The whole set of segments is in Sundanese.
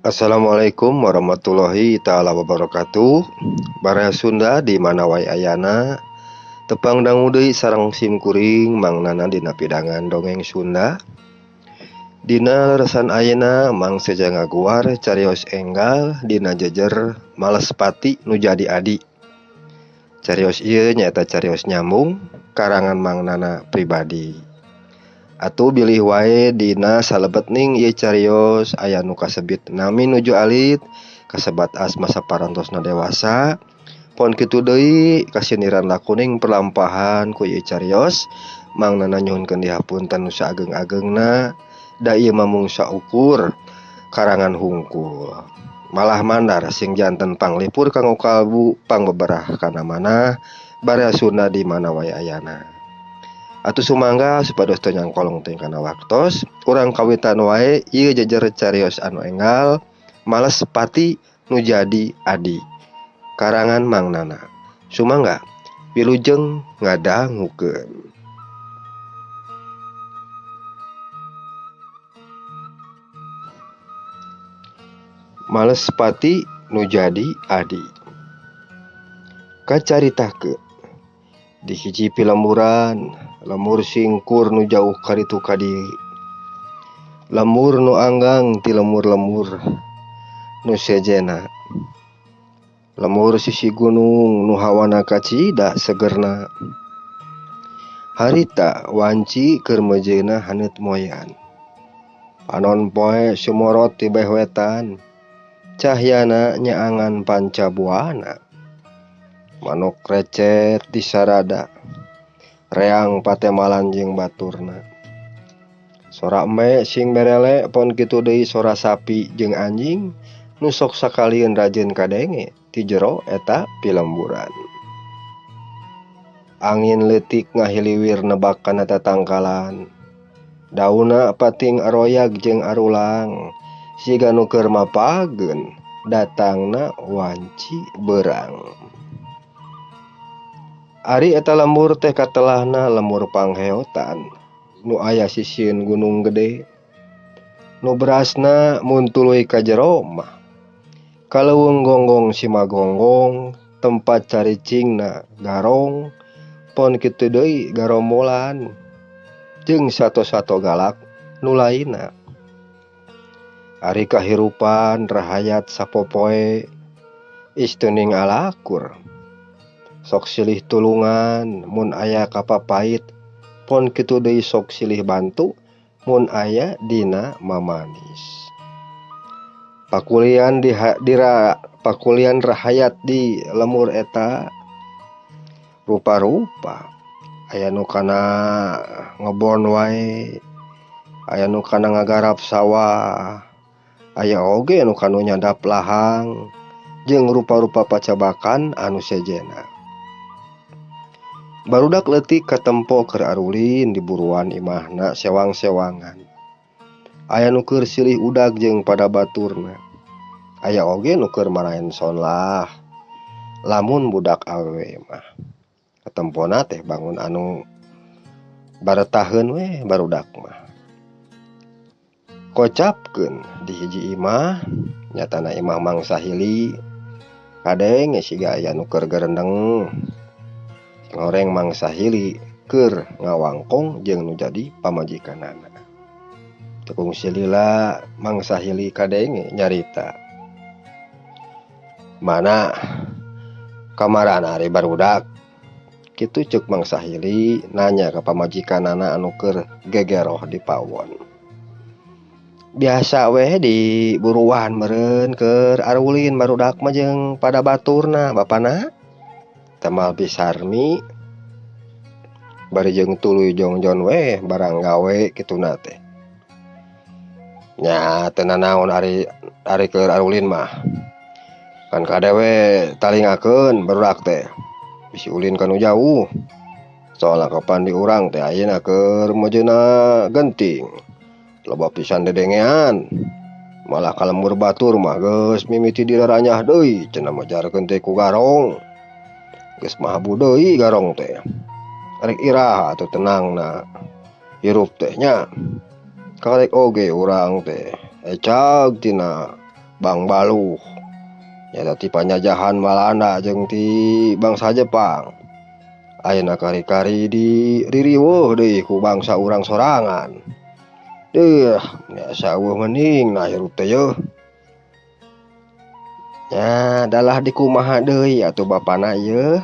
Assalamualaikum warahmatullahi taala wabarakatuh. Baraya Sunda di mana wae ayana tepang dangu deui sareng sim kuring Mang Nana dina pidangan dongeng Sunda. Dina leresan ayeuna Mang Seja ngaguar carios enggal dina jejer Malespati nu jadi adi. Carios ieu nyaeta carios nyambung karangan Mang Nana pribadi. Atuh bilih wae dina salebetning ieu carios aya nu kasebit nami nuju alit kasebat asma saparantosna dewasa pon kitu deui kasiniran lakuning perlampahan ku ieu carios Mang Nana nyuhunkeun dihapunten nu saageng-agengna da ieu mah mung saukur karangan hungkul malah mandar sing janten panglipur kanggo kalbu pangbeberah kana manah baraya Sunda di mana wae ayana. Atuh sumangga supados teu nyangkolong teuing kana waktos urang kawitan wae ieu jejer carios anu enggal Malespati nu jadi adi karangan Mang Nana. Sumangga wilujeng ngadangukeun. Malespati nu jadi adi. Kacaritakeun di hiji pilemburan lemur singkur nu jauh karitu kadieu. Lemur nu anggang ti lemur-lemur nu sejena. Lemur sisi gunung nu hawana kacida segerna. Harita wanci keur meujeuna haneut moyan. Panon poe sumorot ti beh wetan. Cahyana nyaangan panca buana. Manuk recet di sarada. Reang patemalan jeung baturna. Sora embe sing berele pon kitu deui sora sapi jeung anjing nu sok sakalieun rajin kadenge ti jero eta pilemburan. Angin leutik ngahiliwir nebak kana tatangkalan. Daunna pating aroyag jeung arulang siga nu keur mapageun datangna wanci beurang. Ari eta lembur teh katelahna lembur pangheotan nu aya sisieun gunung gede. Nu berasna mun tuluy ka jero mah kaleuweung gonggong simagonggong tempat caricingna garong pon kitu deui garombolan jeung sato-sato galak nu lainna. Ari kahirupan rahayat sapopoe isteuning alakur. Sok silih tulungan mun aya kapapait pon kitu deui sok silih bantu mun aya dina mamanis. Pakulian dira pakulian rahayat di lemur eta rupa-rupa. Aya nu kana ngebon wae, aya nu kana ngagarap sawah, aya oge nu kanu nyadap lahang jeung rupa-rupa pacabakan anu sejena. Barudak leutik katempo keur arulin di buruan imahna sewang-sewangan. Aya nu keur silih udag jeung pada baturna. Aya oge nu keur maraen sonlah. Lamun budak awewe mah katempona teh bangun anu baretaheun we barudak mah. Kocapkeun di hiji imah nyatana imah Mang Sahili kadenge siga aya nu keur gerendeng. Ngoreng Mang Sahili keur ngawangkong jeung nu jadi pamajikanana. Teu kungsi lila Mang Sahili kadenge nyarita. Mana kamarana ari barudak? Kitu ceuk Mang Sahili nanya ka pamajikanana anu keur gegeroh di pawon. Biasa weh di buruan meureun keur arulin barudak mah jeung pada baturna bapana. Temal pisarmi bari jeung tuluy jongjon weh barang gawe kituna teh. Nya teu nanaon ari ari keur arulin mah. Kan kade we talingakeun barudak teh. Bisi ulin ka nu jauh. Soalna kapan di urang teh ayeuna keur mejeuna genting. Loba pisan dedengean. Malah ka lembur batur mah geus mimiti diraranyah deui cenah majarkeun teh ku garong. Geus mahabu deui garong teh. Arek iraha atuh tenangna hirup teh nya. Karek oge urang teh ecag tina Bangbaluh nyaeta ti panjajahan Walanda jeung ti bangsa Jepang. Ayeuna kari-kari diririweuh deui ku bangsa urang sorangan. Deuh, asa eueuh mending nah hirup teh yeuh. Nya dalah dikumaha deui atuh bapana ieu.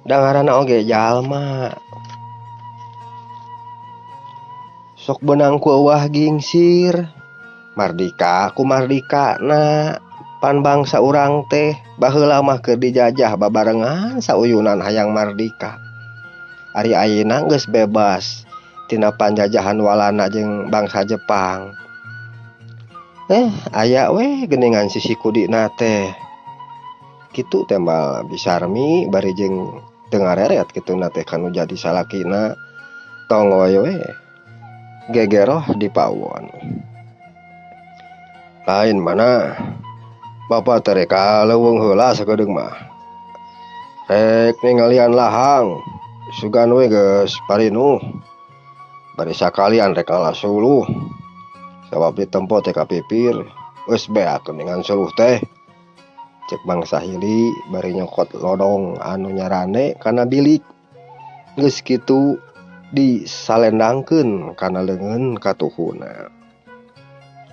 Da ngaranna oge jalma. Sok beunang ku eueuh gingsir. Mardika ku mardikana pan bangsa urang teh baheula mah keur dijajah babarengan sauyunan hayang mardika. Ari ayeuna geus bebas tina panjajahan Walanda jeung bangsa Jepang. Aya we geuningan sisi kudina teh. Kitu tembal Bisarmi bari jeung teu ngareret kituna teh kanu jadi salakina tonggoy we gegeroh di pawon. Lain mana bapa teh rek ka leuweung heula sakedeung mah. Rek ningalian lahang sugan we geus parinuh. Bari sakalian rek ngala suluh. Sabab ditempo teh kapipir geus beak geuningan suluh teh. Cek Mang Sahili bari nyokot lodong anu nyarande kana bilik. Geus kitu disalendangkeun kana leungeun katuhuna.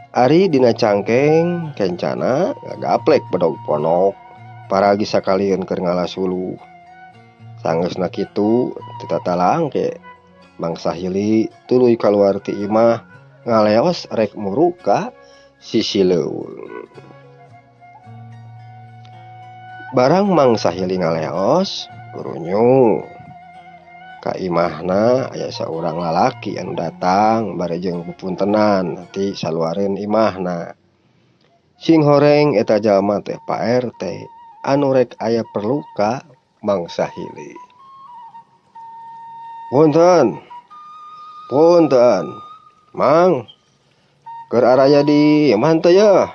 Ari dina cangkeng kencana ngagaplek bedog ponok paragi sakalieun keur ngala suluh. Sanggeusna kitu teu tatalangke Mang Sahili tuluy kaluar ti imah ngaleos rek muruk ka sisi leuweung. Barang Mang Sahili ngaleos gurunyu ka imahna aya saurang lalaki anu datang bari jeung pupuntenan ti saluareun imahna. Sing horeng eta jalma teh Pak RT anu rek aya perlu ka Mang Sahili. Punten, punten, Mang, keur araya di imah teh yeuh?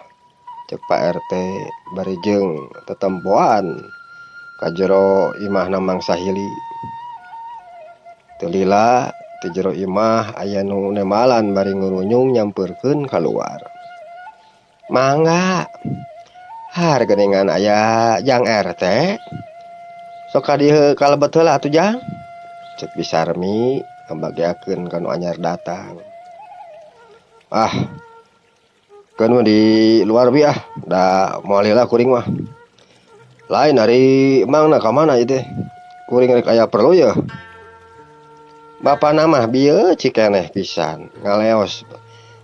Cek Pak RT bari jeung tetempoan ka jero imahna Mang Sahili. Teu lila ti jero imah aya nu nembalan bari ngurunyung nyampeurkeun kaluar. Mangga, har geuningan aya Jang RT. Sok ka dieu kalebet heula atuh Jang. Cek Bisarmi ngabageakeun ka nu anyar datang. Ah, keun we di luar bi ah, da moal lila kuring mah. Lain ari mangna ka mana ieu teh? Kuring rek aya perlu yeuh. Bapana mah bieu cikeneh pisan ngaleos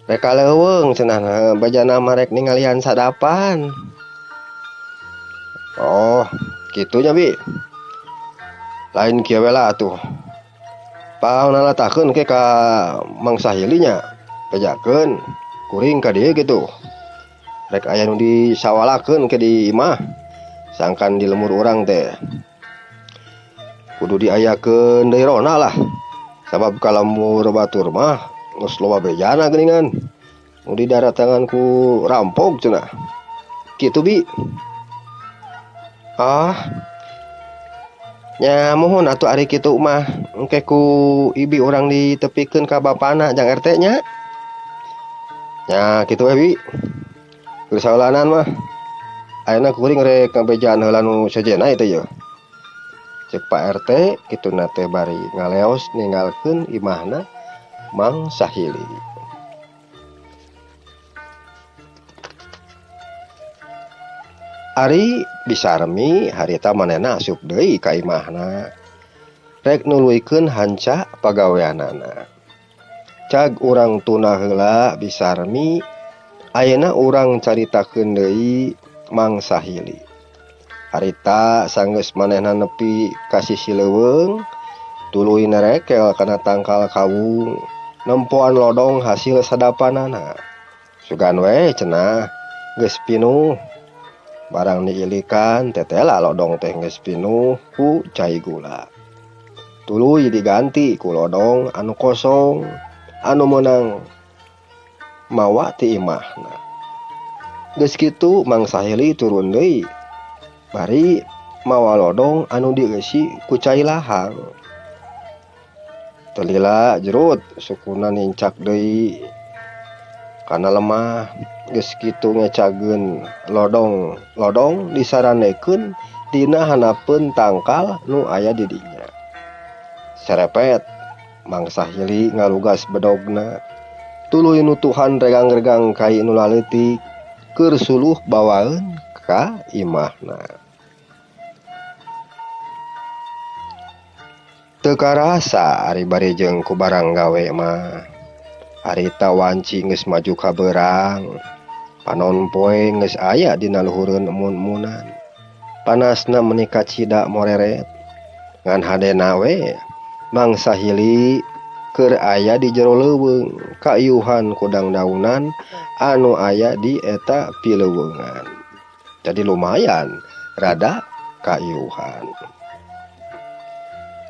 rek ka leuweung cenah bejana mah rek ningalian sadapan. Oh, kitu nya bi. Lain kieu we lah atuh. Pangnalatakeun ke ka Mang Sahili nya. Bejakeun kuring ka dieu kitu. Rek aya nu disawalakeun ke di imah. Sangkan di lemur urang teh. Kudu diayakeun deui rona lah. Sabab ka lembur batur mah geus loba bejana geuningan. Nu didaratangan ku rampok cenah. Kitu bi. Ah. Nya muhun atuh ari kitu mah engke ku ibi urang ditepikeun ka bapana Jang RT nya. Nya kitu we bi. Geus saulanan mah. Ayeuna kuring rek ngabejaan heula nu sejenna ieu teh yeuh. Cek Pak RT kituna teh bari ngaleos ninggalkeun imahna Mang Sahili. Ari Bisarmi harita manehna asup deui ka imahna rek nuluykeun hanca pagaweanana. Cag urang tuna heula Bisarmi, ayeuna urang caritakeun deui Mang Sahili. Harita sanggeus manehna nepi ka sisi leuweung, tuluy nerekel kana tangkal kawung, nempoan lodong hasil sadapanana. Sugan we cenah geus pinuh. Barang diilikan tetela lodong teh geus pinuh ku cai gula. Tuluy diganti ku lodong anu kosong anu meunang mawa ti imahna. Geus kitu Mang Sahili turun deui bari mawa lodong anu dieusi ku cai lahang. Teu lila jerut sukuna nincak deui Kana lemah geus kitu ngecageun lodong lodong disaranekeun dina handapeun tangkal nu aya di dinya. Serepet Mang Sahili ngalugas bedogna tuluy nutuhan regang-regang kai nu laleutik keur suluh bawaeun ka imahna. Teu karasa ari bari jeung ku barang gawe mah. Harita wanci geus maju ka beurang. Panon poe geus aya dina luhureun emun-emunan. Panasna meuni kacida moreret. Ngan hadena we Mang Sahili keur aya di jero leuweung kaiuhan ku dangdaunan anu aya di eta pileuweungan. Jadi lumayan rada kaiuhan.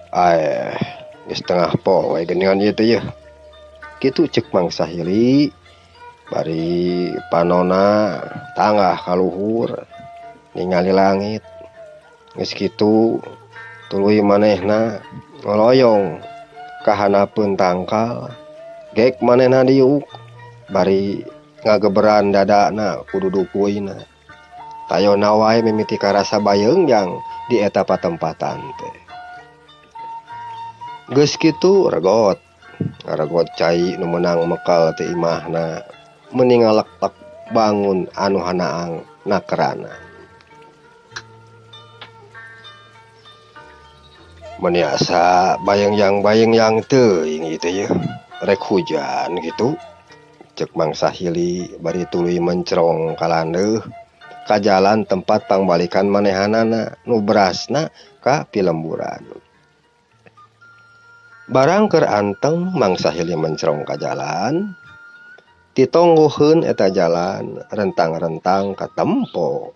Aeh, geus tengah poe geuningan ieu teh yeuh. Kitu ceuk Mang Sahili bari panona tanggah ka luhur ningali langit. Geus kitu tuluy manehna ngoloyong ka handapeun tangkal gek manehna diuk bari ngageberan dadana ku dudukuina. Tayona wae mimiti karasa bayeungjang di eta patempatan teh. Geus kitu regot ngaregot cai nu meunang mekal ti imahna meuni ngalektek bangun anu hanaang nakerana. Meuni asa bayeungjang-bayeungjang teuing ieu teh yeuh rek hujan kitu ceuk Mang Sahili bari tuluy mencrong ka landeuh ka jalan tempat pangbalikan manehanana nu berasna ka pilemburan. Barang keur anteng Mang Sahili mencrong ka jalan titonggoheun eta jalan rentang-rentang katempo.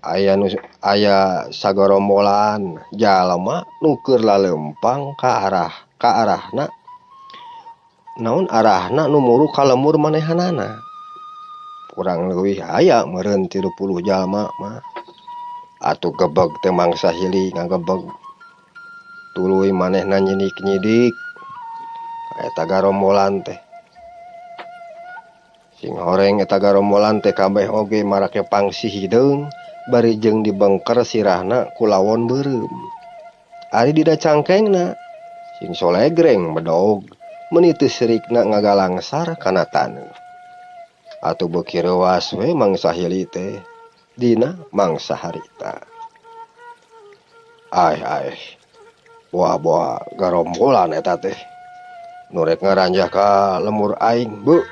Aya nu aya sagorombolan jalma nu keur laleumpang ka arah ka arahna naon arahna nu muru ka lembur manehanana. Kurang leuwih aya meureun 30 jalma mah. Atuh gebeg teh Mang Sahili ngagebeg. Tuluy manehna nyidik-nyidik eta garombolan teh. Sing horeng eta garombolan teh kabeh oge marake pangsi hideung bari jeung dibengker sirahna ku lawon beureum. Ari dina cangkengna sing solegreng bedog meuni teu sirikna ngagalangsar kana taneuh. Atuh beuki reuas we Mang Sahili teh dina mangsa harita. Aeh aeh boa-boa garombolan eta teh nu rek ngaranjah ka lembur aing beuh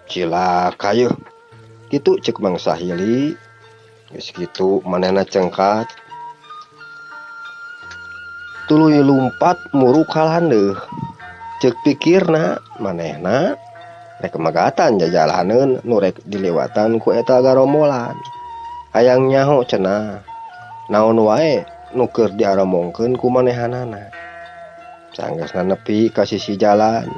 cilaka yeuh. Kitu ceuk Mang Sahili. Geus kitu manehna cengkat tuluy lumpat muru ka landeuh. Ceuk pikirna manehna rek magatan jajalaneun nu rek diliwatan ku eta garombolan. Hayang nyaho cenah naon wae nu keur diaromongkeun ku manehanana. Sanggeusna nepi ka sisi jalan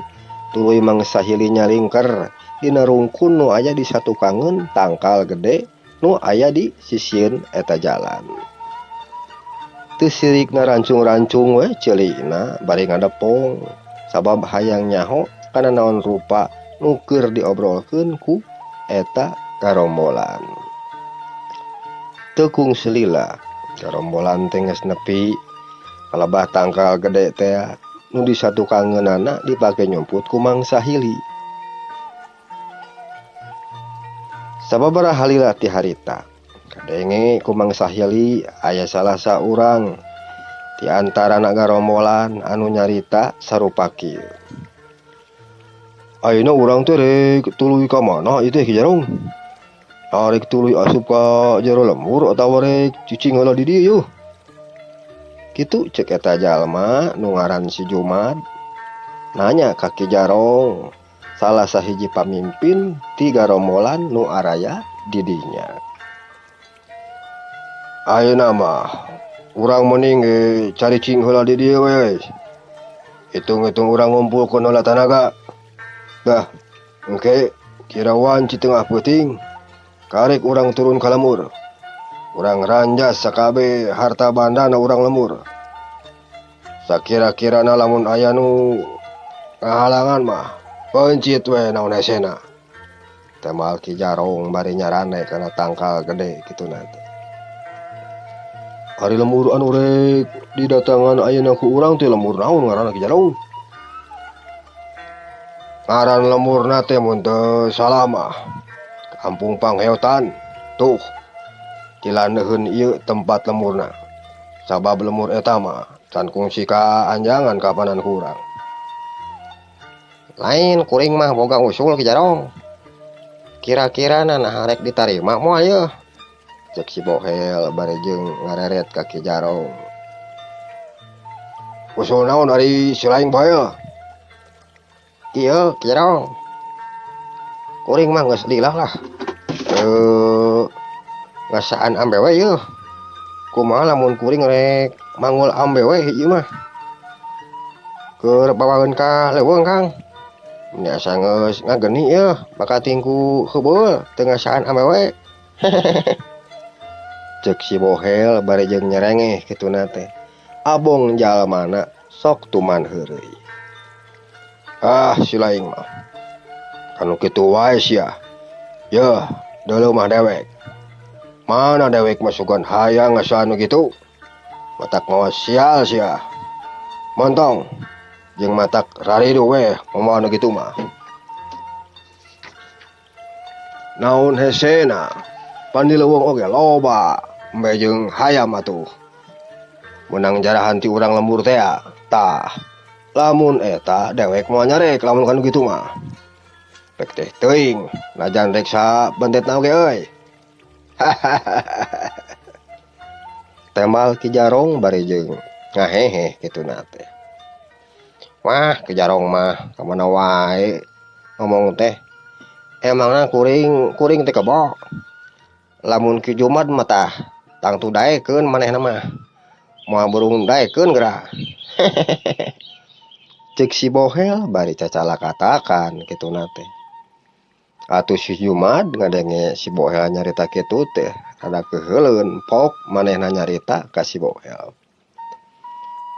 tuluy Mang Sahili nyalingker dina rungkun nu aya di satukangeun tangkal gede nu aya di sisieun eta jalan. Teu sirikna rancung-rancung we ceulikna bari ngadepong sabab hayang nyaho kana naon rupa nu keur diobrolkeun ku eta garombolan. Teu kung selila garombolan teh geus nepi kalebah tangkal gede teh nu disatukangeunana dipake nyumput ku Mang Sahili. Sababaraha lila ti harita kadenge ku Mang Sahili aya salah saurang ti antarana garombolan anu nyarita sarupa kieu. Ayeuna urang teh rek tuluy ka mana ieu teh Ki Jarong? Arek tuluy asup ka jero lembur atawa rek cicing heula di dieu yuh? Kitu ceuk eta jalma nu ngaran si Jumad nanya ka Ki Jarong salah sahiji pamimpin ti garombolan nu araya di dinya. Ayeuna mah urang mending ge caricing heula di dieu we. Hitung-hitung urang ngumpulkeun heula tanaga. Dah, engke kira wanci tengah peuting karek urang turun ka lembur. Urang ranjas sakabe harta bandana urang lembur. Sakira-kirana lamun aya nu ngahalangan mah pencit we naon hesena. Temal Ki Jarong bari nyarane kana tangkal gede kituna teh. Ari lembur anu rek didatangan ayeuna ku urang teh lembur naon ngaranna Ki Jarong? Ngaran lemburna teh mun teu salah mah Kampung Pangheotan. Tuh dilandeuheun ieu tempat lemburna. Sabab lemur eta mah can kungsi ka anjangan kapanan ku urang. Lain kuring mah boga usul Ki Jarong. Kira-kira nah rek ditarima moal yeuh. Cek si Bohel bari jeung ngareret ka Ki Jarong. Usul naon ari si laing Bohel? Kieu Ki Jarong. Kuring mah geus lillah lah. Ngasaan ambe we yeuh. Kumaha lamun kuring rek manggul ambe we ieu mah. Keur bawaeun ka leuweung Kang. Meni asa geus ngageni yeuh bakating ku heubeul teu ngasaan ambe we. Cek si Bohel bari jeung nyerengeh kituna teh. Abong jalmana sok tuman heureuy. Ah si laing mah. Anu kitu wae sia. Yeuh deuleu mah dewek. Mana dewek mah sugan hayang ngasaan nu kitu. Matak mawa sial sia. Montong jeung matak raridu we moal nu kitu mah. Naon hesena pan di leuweung oge loba embe jeung hayam atuh. Meunang jarahan ti urang lembur teh tah. Lamun eta dewek moal nyarek lamun kanu kitu mah. Pek teh teuing najan rek sabentetna oge euy. Temal Ki Jarong bari jeung ngahehe kituna teh. Wah Ki Jarong mah kamana wae ngomong teh. Emangna kuring teh kebo. Lamun Ki Jumad mah tah tangtu daekeun manehna mah. Moal burung daekeun geura. Cek si Bohel bari cacalakatakan kituna teh. Atuh si Jumad ngadenge si Bohel nyarita kitu teh rada keuheuleun pok manehna nyarita ka si Bohel.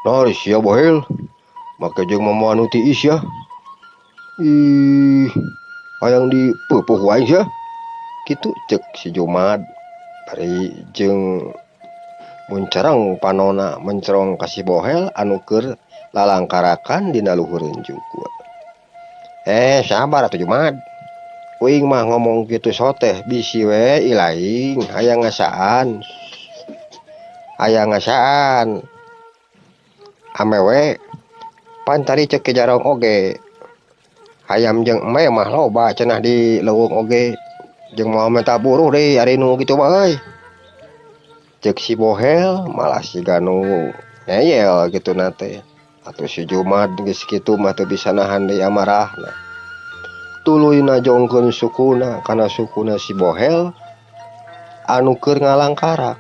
Nah sia Bohel make jeung momoan nu tiis ya. Ih hayang dipeupuh ku aing sia. Kitu cek si Jumad bari jeung muncereng panona mencerong ka si Bohel anu keur lalangkarakan dina luhureun jukut. Sabar atuh Jumad. Uing mah ngomong kitu soteh bisi we ilaing hayang ngasaan. Hayang ngasaan. Ame we pan tadi cek Ki Jarong oge. Hayam jeung embe mah loba cenah di leuweung oge. Jeung moal menta buruh deui ari nu kitu mah euy. Cek si Bohel malah siga nu ngeyel kituna teh. Atuh si Jumad geus kitu mah teu bisa nahan deui amarahna. Tuluy najongkeun sukuna kana sukuna si Bohel anu keur ngalangkarak.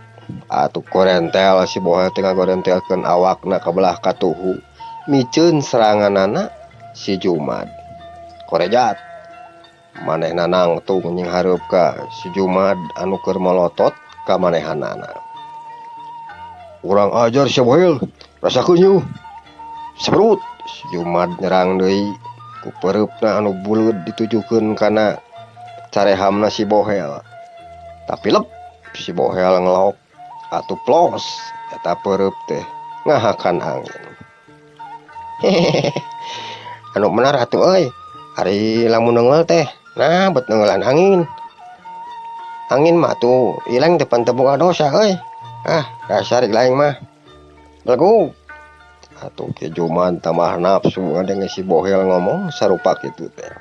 Atuh gorentel si Bohel teh ngagorentelkeun awakna ka belah katuhu. Miceun seranganana si Jumad. Korejat manehna nangtung nyinghareup ka si Jumad anu keur molotot ka manehanana. Urang ajar si Bohel, rasakeun yeuh. Sebrut si Jumad nyerang deui. Ku pereupna anu buleud ditujukeun kana carehamna si Bohel. Tapi lep si Bohel ngelok atuh plos eta pereup teh ngahakan angin. Hehehe. Anu benar atuh euy. Ari lamun neunggeul teh nah bet neungeulan angin. Angin mah tuh ileng teh pan teu boga dosa euy. Ah dasar ilaing mah. Belegu. Atuh Ki Jumad tambah nafsu ngadenge si Bohel ngomong sarupa kitu teh.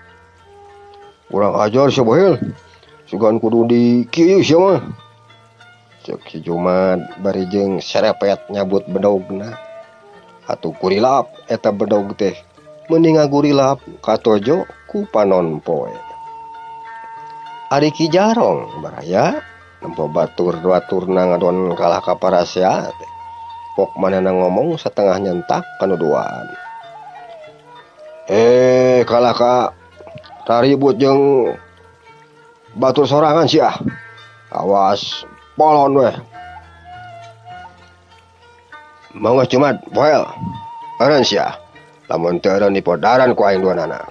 Urang ajar si Bohel. Sugan kudu di kieu sia mah. Cek si Jumad bari jeung serepet nyabut bedogna. Atuh kurilap eta bedog teh. Mending ngagurilap katojo ku panon poe. Ari Ki Jarong baraya nempo batur-baturna ngadon kalah ka parasea teh. Pok manehna ngomong satengah nyentak kanu duaan. Kalah ka raribut jeung batur sorangan sia. Awas polon weh. Mangga Jumad, Bohel. Eureun sia. Lamun teu eureun dipodaran ku aing duanana.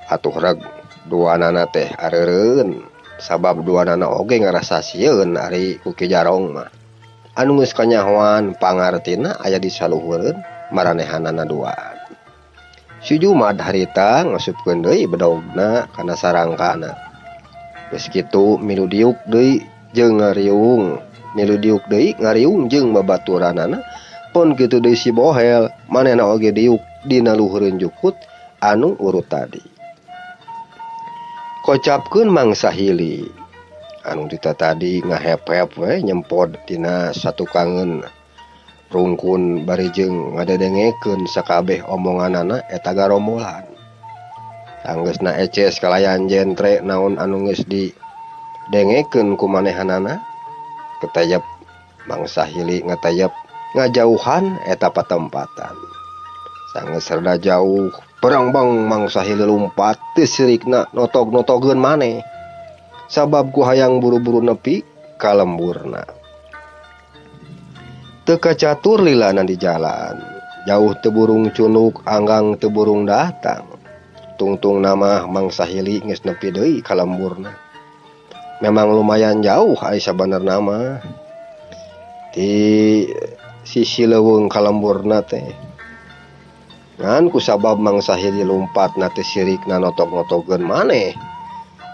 Atuh reg Duanana teh areureun sabab duanana oge ngarasa sieun ari ku Ki Jarong mah. Anu geus kanyahoan pangartina aya di saluhureun maranehanana duaan. Si Jumad harita ngasupkeun deui bedogna kana sarangkana. Geus kitu milu diuk deui jeung ngariung, milu diuk deui ngariung jeung babaturanana. Pon kitu deui si Bohel manehna oge diuk dina luhureun jukut anu urut tadi. Kocapkeun Mang Sahili anu dita tadi ngahep-hep we nyempod dina satukangeun rungkun bari jeung ngadedengekeun sakabeh omonganana eta garombolan. Sanggeusna eces kalayan jentre naon anu geus didengekeun ku manehanana ketayep Mang Sahili ngetayep ngajauhan eta patempatan. Sanggeus rada jauh berangbang Mang Sahili lumpat teu sirikna notog-notogeun maneh sabab ku hayang buru-buru nepi ka lemburna. Teu kacatur lilana di jalan, jauh teu burung cunuk anggang teu burung datang. Tungtung nama Mang Sahili geus nepi deui ka lemburna. Memang lumayan jauh ai sabenerna mah. Di sisi leuweung ka lemburna teh. Ngan kusabab Mang Sahili lumpatna teu sirikna notok-notogeun maneh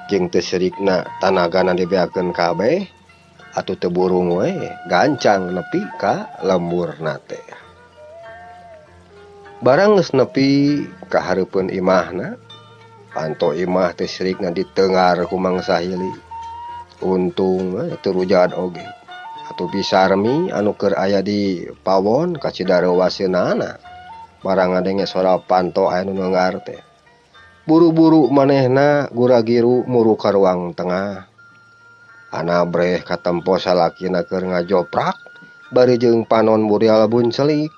jeung teu sirikna tanagana dibeakeun kabeh atuh teu burung we gancang nepi ka lemburna teh. Barang geus nepi ka hareupeun imahna, panto imah teh sirikna ditengar ku Mang Sahili. Untung we teu rujad oge. Atuh Bisarmi anu keur aya di pawon kacida reuwaseunana. Barang ngadenge sora panto aya nu neunggar teh. Buru-buru manehna gura-giru muru ka ruang tengah. Anabreh katempo salakina keur ngajoprak bari jeung panon burial buncelik.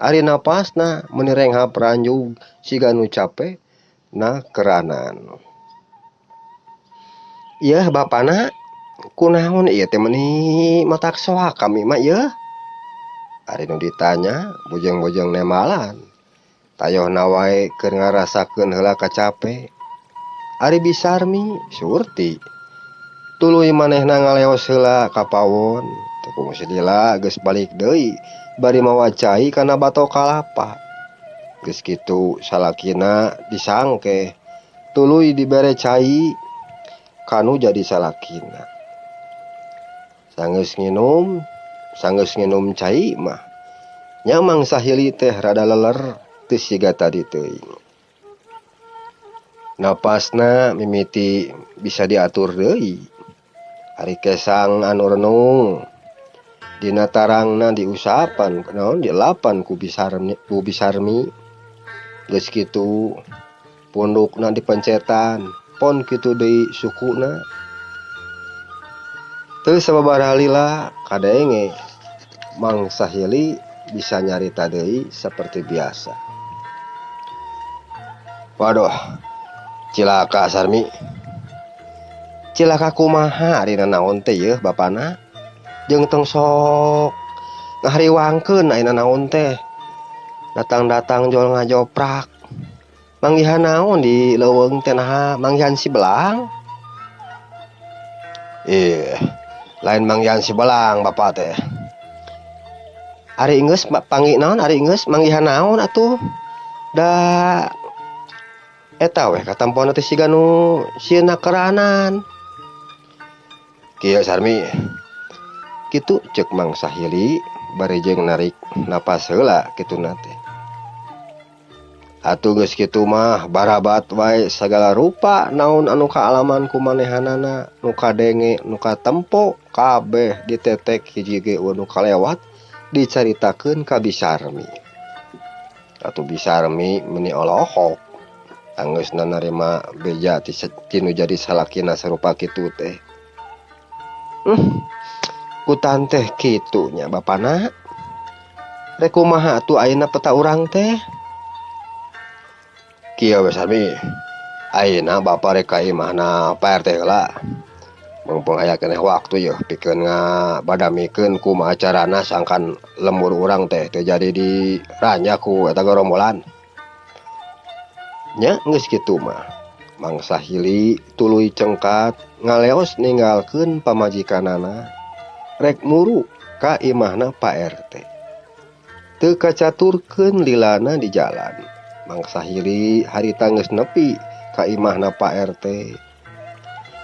Ari napasna meuni renghap ranjug siga nu cape na keranan. Yeuh bapana kunaon ieu teh meuni matak soak kami mah yeuh. Ari nu ditanya bujeng-bujeng nembalan. Tayohna wae keur ngarasakeun heula kacape. Ari Bisarmi Surti tuluy manehna ngaleos heula ka pawon. Teu kungsi lila geus balik deui bari mawa cai kana batok kalapa. Geus kitu salakina disangkeh tuluy dibere cai kanu jadi salakina. Sanggeus nginum cai mah nya Mang Sahili teh rada leler teu siga tadi teuing. Napasna mimiti bisa diatur deui. Ari kesang anu renung dina tarangna diusapan naon dielapan ku Bisarmi. Geus kitu pundukna dipencetan pon kitu deui sukuna. Teu sababaraha lila kadenge Mang Sahili bisa nyarita deui seperti biasa. Waduh, cilaka Sarmi. Cilaka kumaha ari nanaon teh yeuh bapana? Jeung tong sok ngahariwangkeun ari nanaon teh. Datang-datang jol ngajoprak. Manggihan naon di leuweung teh naha manggihan si belang? Ih, lain manggihan si belang bapak teh. Ari geus panggih naon ari geus manggihan naon atuh? Da eta weh katampona teh siga nu sieuna keranan. Kieu Sarmi. Kitu ceuk Mang Sahili bari jeung narik napas heula kituna teh. Atuh geus kitu mah barabat wae sagala rupa naon anu kaalaman ku manehanana, nu kadenge, nu katempo kabeh ditetek hiji ge nu kalewat dicaritakeun ka Bisarmi. Atuh Bisarmi meuni olohok anggeusna narima beja ti nu jadi salakina sarupa kitu teh. Kutan teh kitu nya bapana. Rek kumaha atuh ayeuna peta urang teh? Kieu we Sarmi. Ayeuna bapa rek ka imahna Pak RT heula. Mumpung aya keneh waktu yeuh pikeun ngabadamikeun kumaha carana sangkan lembur urang teh teu jadi diranjak ku eta garombolan. Nya geus kitu mah. Mang Sahili tuluy cengkat ngaleos ninggalkeun pamajikanana rek muru ka imahna Pak RT. Teu kacaturkeun lilana di jalan. Mang Sahili harita geus nepi ka imahna Pak RT.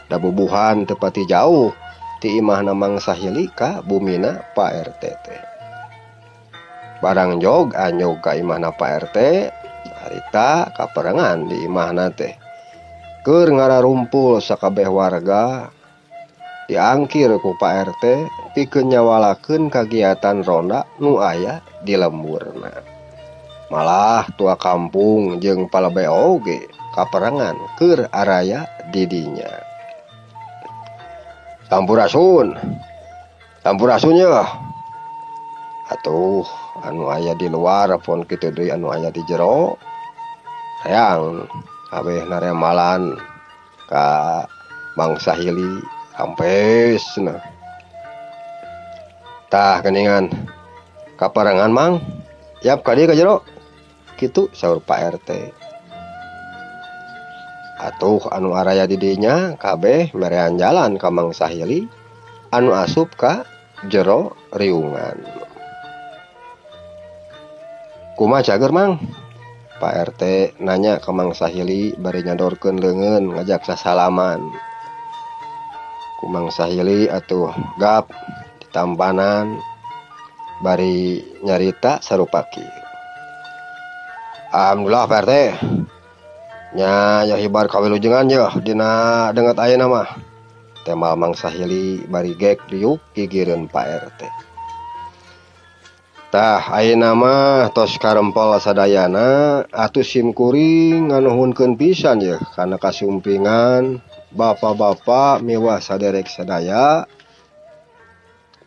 Da bubuhan teu pati jauh ti imahna Mang Sahili ka bumina Pak RT teh. Barang jog anjog ka imahna Pak RT harita kaperengan di imahna teh. Keur ngararumpul sakabeh warga diangkir ku Pak RT pikeun nyawalakeun kagiatan ronda nu aya di lemburna. Malah tua kampung jeung palebeh oge kaperengan keur araya di dinya. Sampurasun. Sampurasun yeuh. Atuh anu aya di luar pon kitu deui anu aya di jero. Hayang kabeh naremalan ka Mang Sahili rampes cenah. Tah geuningan kaparengan Mang, yap ka dieu ka jero. Kitu saur Pak RT. Atuh anu araya di dinya kabeh merean jalan ka Mang Sahili anu asup ka jero riungan. Kumaha cager Mang? Pak RT nanya ka Mang Sahili bari nyodorkeun leungeun ngajak sasalaman. Ku Mang Sahili atuh gap ditampanan bari nyarita sarupa kieu. Alhamdulillah Pak RT. Nya aya hibar kawilujengan yeuh dina deungeut ayeuna mah. Temal Mang Sahili bari gek diuk gigireun Pak RT. Tah ayeuna mah tos karempel sadayana atuh sim kuring nganuhunkeun pisan yeuh kana kasumpingan bapak-bapak miwah saderek sadaya.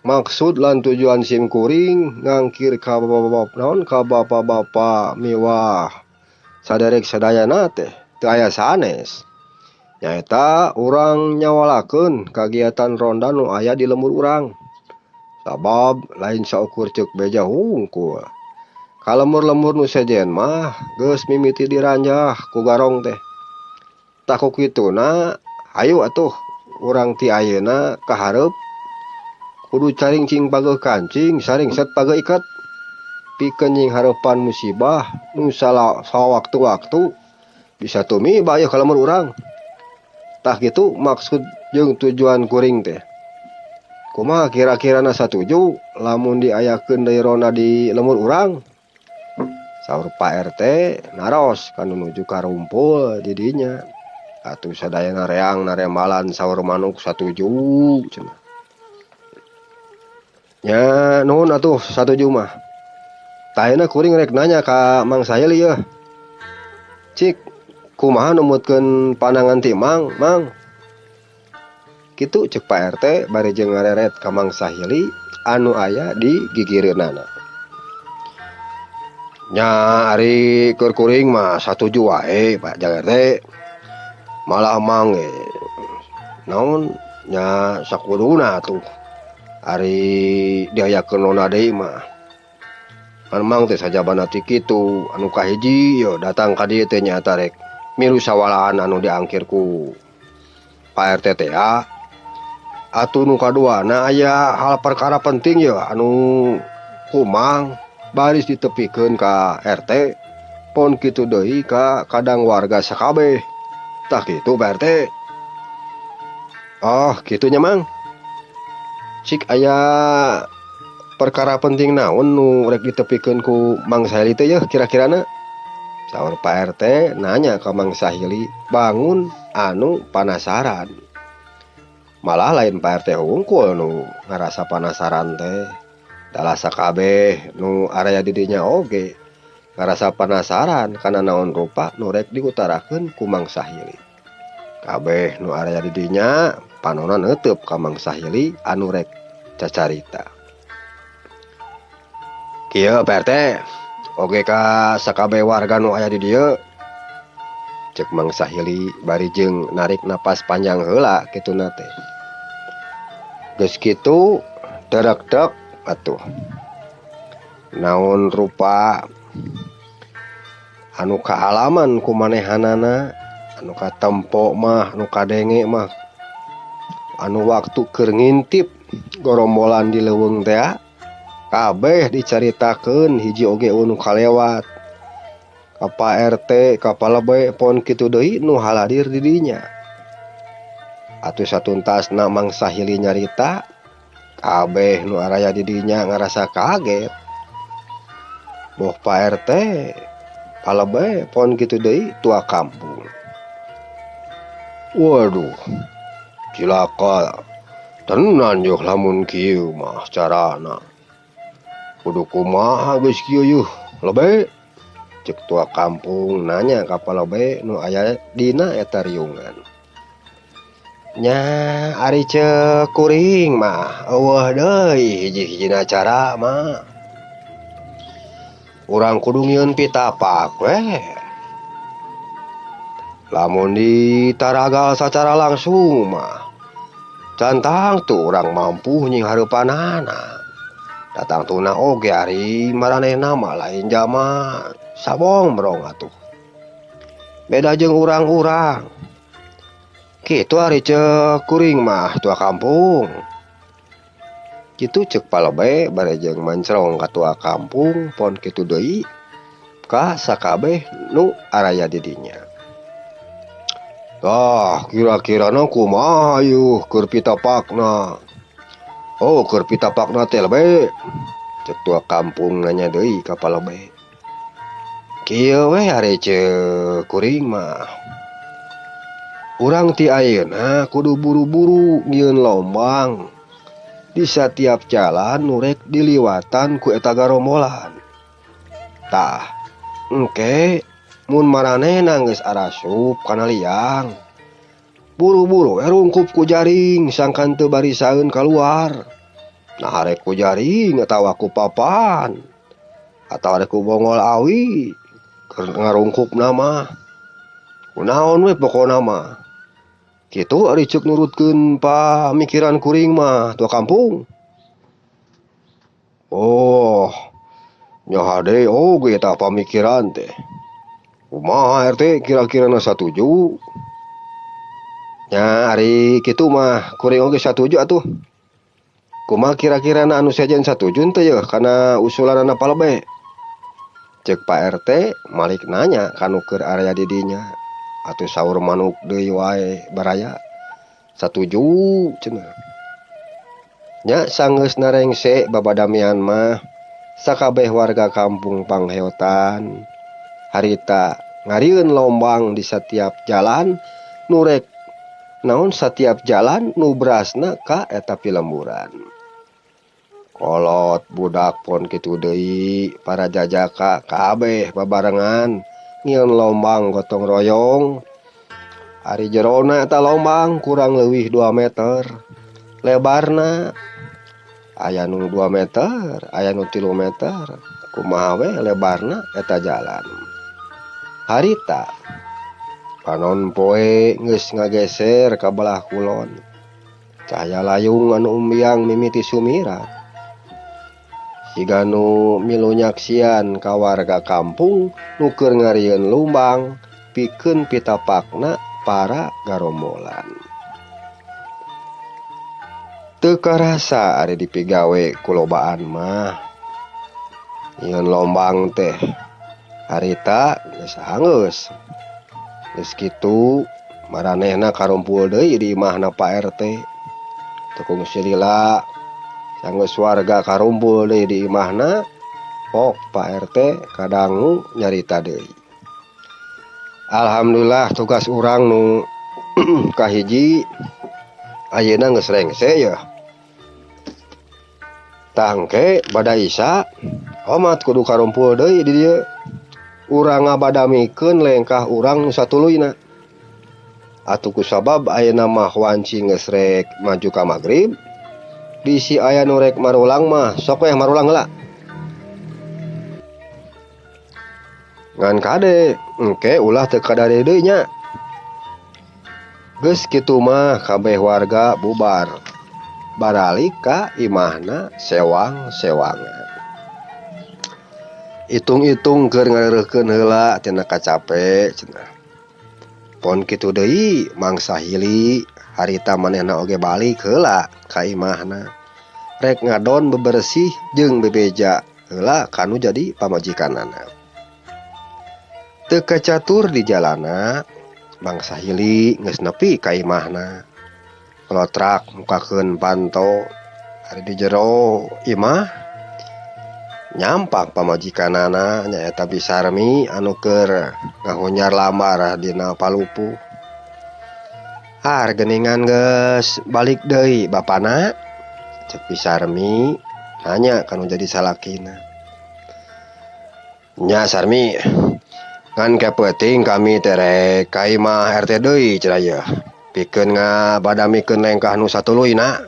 Maksud lan tujuan sim kuring ngangkir ka bapak-bapak naon ka bapak-bapak miwah saderek sadayana teh teu aya sanes. Nyaeta urang nyawalakeun kagiatan ronda nu aya di lembur urang. Sabab lain saukur ceuk beja hungkul. Ka lembur-lembur nu sejen mah geus mimiti diranjah ku garong teh. Tah ku kituna hayu atuh urang ti ayeuna ka hareup kudu caringcing pageuh kancing saringset pageuh iket. Pikeun nyinghareupan musibah nu sawaktu-waktu bisa tumiba yeuh ka lembur urang. Tah kitu maksud jeung tujuan kuring teh. Kumaha kira-kirana satuju lamun diayakeun deui ronda di lembur urang? Saur Pak RT naros kanu nuju karumpul di dinya. Atuh sadayana reang naremalan saur manuk satuju cenah. Nya nuhun atuh satuju mah. Tah ayeuna kuring rek nanya ka Mang Sahili yeuh. Cik, kumaha numutkeun pandangan ti Mang, Mang? Kitu ceuk Pak RT bari jeung ngareret ka Mang Sahili anu aya di gigireunana. Nya ari keur kuring mah satuju wae Pak RT. Malah Mang ge naon nya sakuduna atuh ari diayakeun ronda deui mah. Kan Mang teh sajabana ti kitu anu kahiji yeuh datang ka dieu teh nyaeta rek milu sawalaan anu diangkir ku Pak RT teh ya. Atuh nu kaduana aya hal perkara penting yeuh anu kumang baris ditepikeun ka RT pon kitu deui ka kadang warga sakabeh. Tah kitu Pak RT. Oh kitu nya Mang. Cik aya perkara penting naon nu rek ditepikeun ku Mang Sahili teh yeuh kira-kirana? Saur Pak RT nanya ka Mang Sahili bangun anu panasaran. Malah lain Pak RT hungkul nu ngarasa panasaran teh. Dalah sakabeh nu araya di dinya oge ngarasa panasaran kana naon rupa nu rek diutarakeun ku Mang Sahili. Kabeh nu araya di dinya panonna neuteub ka Mang Sahili anu rek cacarita. Kieu Pak RT, oge ka sakabeh warga nu aya di dieu. Ceuk Mang Sahili bari jeung narik napas panjang heula kituna teh. Geus kitu derekdek atuh. Naon rupa anu kaalaman ku manehanana Anu katempo mah nu kadenge mah anu waktu keur ngintip gorombolan di leuweung teh kabeh dicaritakeun hiji oge nu kalewat ka Pak RT ka palebe pon kitu deui nu haladir di dinya. Atuh satuntasna Mang Sahili nyarita kabeh nu araya di dinya ngarasa kaget. Boh Pak RT palebe pon kitu deui tua kampung. Waduh, cilaka tenan yuh lamun kieu mah carana. Kudu kumaha geus kieu yuh lebe? Cek tua kampung nanya ka palebe nu aya dina eta riungan. Nya ari ceuk kuring mah eueuh deui hiji-hijina cara mah. Urang kudu ngieun pitapak we. Lamun ditaragal sacara langsung mah cantang tuh urang mampu nying hareupanana. Datang tuna oge ari maranehna mah lain jalma sabongbrong atuh. Beda jeung urang-urang. Kitu ari ceuk kuring mah tua kampung. Kitu ceuk palebe bare jeung mancrong ka tua kampung pon kitu deui ka sakabeh nu araya di dinya. Tah kira-kirana kumaha yuh keur pitapakna. Oh keur pitapakna teh lebe. Ceuk tua kampung nanya deui ka palebe. Kieu we ari ceuk kuring mah. Urang ti ayeuna kudu buru-buru ngieun lombang di satiap jalan nu rek diliwatan ku eta garombolan. Tah engke mun maranehna geus arasup kana liang, buru-buru we rungkup ku jaring sangkan teu barisaeun kaluar. Nah rek ku jaring atawa ku papan atawa rek ku bonggol awi keur ngarungkupna mah. Kunaon we pokona mah. Kitu ari ceuk nurutkeun pamikiran kuring mah tua kampung. Oh, nya hade oge eta pamikiran teh. Kumaha RT kira-kirana satuju? Nya ari kitu mah kuring oge satuju atuh. Kumaha kira-kirana anu sejen satuju teu yeuh kana usulanana palebe? Ceuk Pak RT malik nanya ka nu keur area di dinya. Atuh saur manuk deui wae baraya satuju cenah. Nya sanggeus narengse babadamian mah sakabeh warga kampung Pangheotan harita ngarieun lombang di setiap jalan nu rek naon setiap jalan nu berasna ka eta pilemburan. Kolot budak pon kitu deui para jajaka kabeh babarengan ngieun lombang gotong royong. Ari jerona eta lombang kurang leuwih 2 meter. Lebarna aya nu 2 meter, aya nu 3 meter. Kumaha we lebarna eta jalan. Harita panon poe geus ngageser ka belah kulon. Cahaya layung anu umbiang mimiti sumirat. Siga nu milu nyaksian ka warga kampung nu keur ngarieun lumbang pikeun pitapakna para garombolan. Teu karasa ari dipigawe ku lobaan mah. Nyieun lombang teh harita geus hangeus. Geus kitu maranehna karumpul deui di imahna Pak RT. Teu kungsi lila sanggeus warga karumpul deui di imahna, pok Pak RT kadangu nyarita deui. Alhamdulillah tugas urang nu kahiji ayeuna geus rengse yeuh. Tah engke bada Isya omat kudu karumpul deui di dieu. Urang ngabadamikeun lengkah urang nu satuluyna. Atuh kusabab ayeuna mah wanci geus rek maju ka magrib, bisi aya nu rek marulang mah sok weh marulang heula. Ngan kade engke ulah teu kadare deui nya. Geus kitu mah kabeh warga bubar. Baralik ka imahna sewang-sewangan. Itung-itung keur ngareureukkeun heula cenah kacape cenah. Pon kitu deui Mang Sahili harita manehna oge balik heula ka imahna. Rek ngadon bebersih jeung bebeja heula kanu jadi pamajikanana. Teu kacatur di jalana Mang Sahili geus nepi ka imahna. Lotrak mukakeun panto ari di jero imah nyampak pamajikanana nyaeta Bi Sarmi anu keur ngahunyar lambar dina palupuh. Har geuningan geus balik deui bapana cek Bi Sarmi nanya kanu jadi salakina. Nya Sarmi ngan kepeuting kami teh rek ka imah RT deui cenah yeuh. Pikeun ngabadamikeun lengkah nu satuluyna.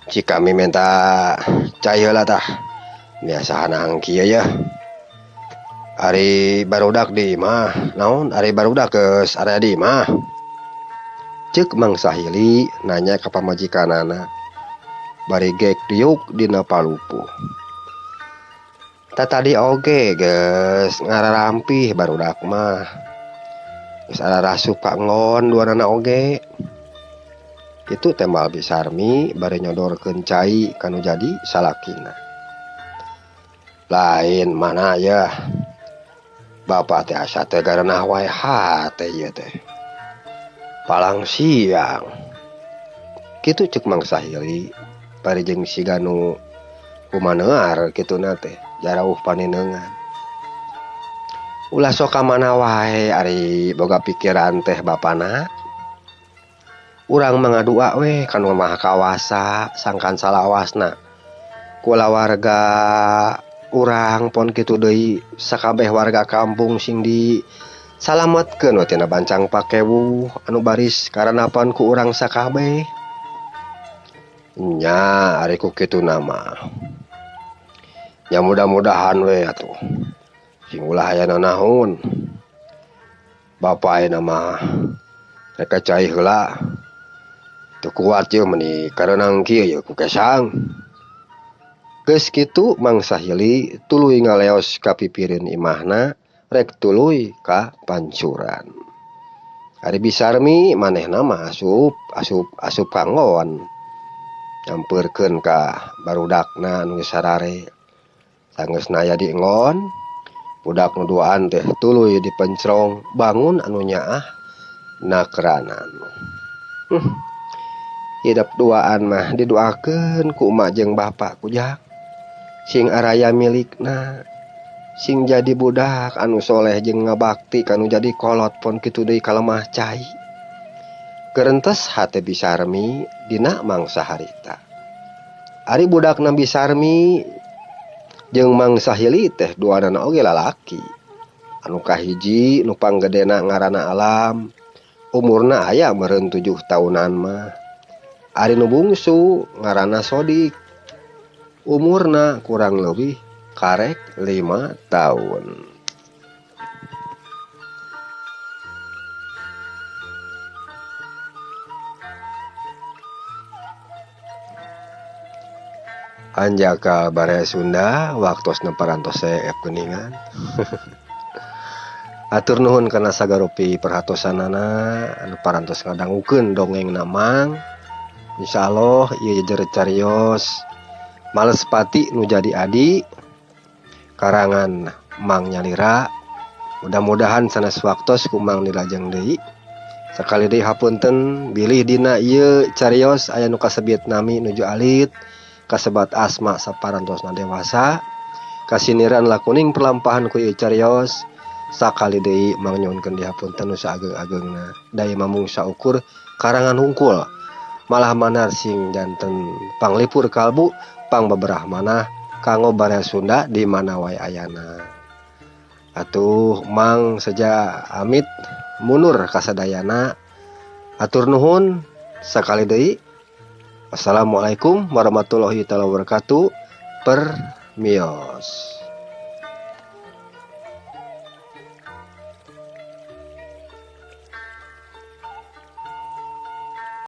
Cik kami menta cai heula tah. Biasa hanang kieu yeuh. Ari barudak di imah naon ari barudak geus area di imah. Ceuk Mang Sahili nanya ka pamajikanana. Bari gek diuk dina palupuh. Tatadi oge geus ngararampih barudak mah. Geus ararasup ka enggon duanana oge. Kitu tembal Bi Sarmi bari nyodorkeun cai kanu jadi salakina. Lain mana yeuh. Bapa teh asa teh garenah wae hate ieu teh. Palang siang. Kitu ceuk Mang Sahili bari jeung siga nu kumanear kituna teh jarauh paninengan. Ulah sok ka mana wae ari boga pikiran teh bapana. Urang mah ngadua we ka Nu Maha Kawasa sangkan salawasna. Kulawarga urang pon kitu deui sakabeh warga kampung sing di salametkeun we tina bancang pakewuh anu baris karanapan ku urang sakabeh. Nya ari ku kituna mah. Nya mudah-mudahan we atuh. Sing ulah aya nanaon. Bapa ayeuna mah rek ka cai heula. Teu kuat yeuh meuni kareunang kieu yeuh ku kesang. Geus kitu Mang Sahili tuluy ngaleos ka pipireun imahna rek tuluy ka pancuran. Ari Bi Sarmi manehna mah asup asup asup ka enggon. Nyampeurkeun ka barudakna nu geus sarare. Sanggeusna aya di enggon, budak nu duaan teh tuluy dipencrong bangun anu nyaah nakeranan. Hidep duaan mah didoakeun ku emak jeung bapa kujak. Sing araya milikna, sing jadi budak anu soleh jeung ngabakti kanu jadi kolot pon kitu deui kalemah cai. Gerentes hate Bi Sarmi dina mangsa harita. Ari budakna Bi Sarmi jeung Mang Sahili teh duanana oge lalaki. Anu kahiji nu panggedena ngaranna Alam, umurna aya meureun 7 taunan mah. Ari nu bungsu ngaranna Sodik, umurna kurang leuwih karek 5 taun. Anjaka Baraya Sunda waktosna parantos seep geuningan. Atur nuhun kana sagarupi perhatosanana anu parantos ngadangukeun dongengna Mang. Insyaallah ieu jejer carios Males Pati nu jadi adi karangan Mang Nyalira. Mudah-mudahan sanes waktos ku Mang dilajeng deui. Sakali deui hapunten bilih dina ieu carios aya nu kasebut nami nuju alit, kasebat asma saparantosna dewasa, kasiniran lakuning perlampahan ku ieu carios. Sakali deui Mang nyuhunkeun dihapunten nu saageng-agengna. Dai mamung saukur karangan hungkul malah manar sing janten panglipur kalbu pangbeberah manah kanggo Baraya Sunda di mana wae ayana. Atuh Mang seja amit mundur kasadayana. Atur nuhun sakali deui. Assalamualaikum warahmatullahi taala wabarakatuh. Permios.